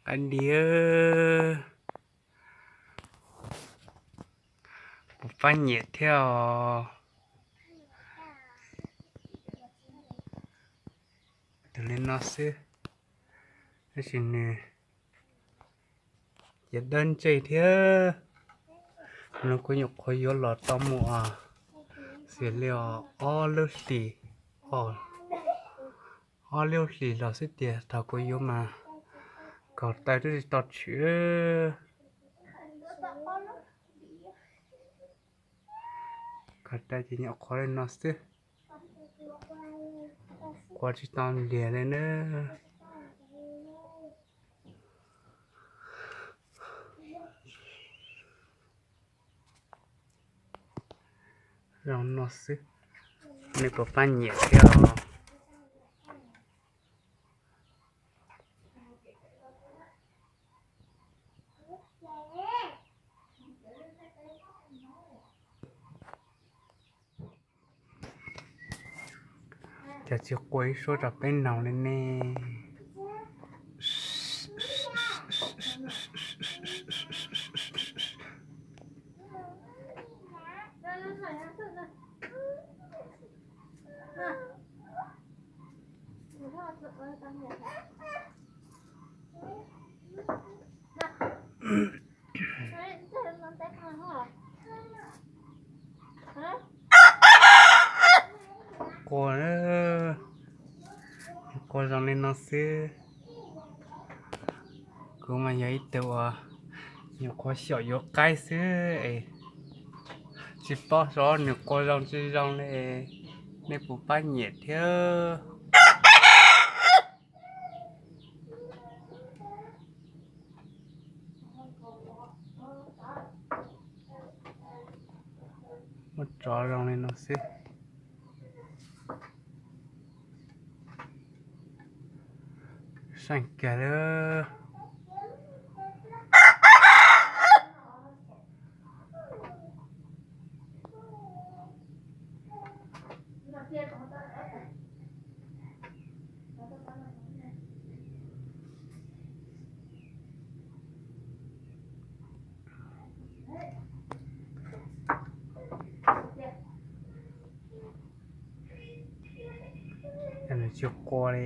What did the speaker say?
Qab diav, puas pab nyiam thiab os? Tus li no xwb, tab sis nws ces dawb ntseg thiab. No kuv nyuam qhuav yuav los tau mus xws li ob lub hlis, ob lub hlis los xwb tiag. Thaum kuv yuav mas kaus taw twb tsis tau tshwm. Kaus taw ces nyuam qhuav li no xwb, qhuav tsis tau npliag li na. Zoo no xwb, nej puas pab nyiam thiab os? Cas tsis qua ib suab rau peb noog li ne? Qua, qua zoo li no xwb. Kuv mas yog ib tug uas nyuam qhuav xyaum yuav qaib xwb es tsis paub xyov nws qua zoo tsis zoo li, nej puas pab nyiam thiab? Muab tso zoo li no xwb. Seej kiag lawm. Nws tsis qua li.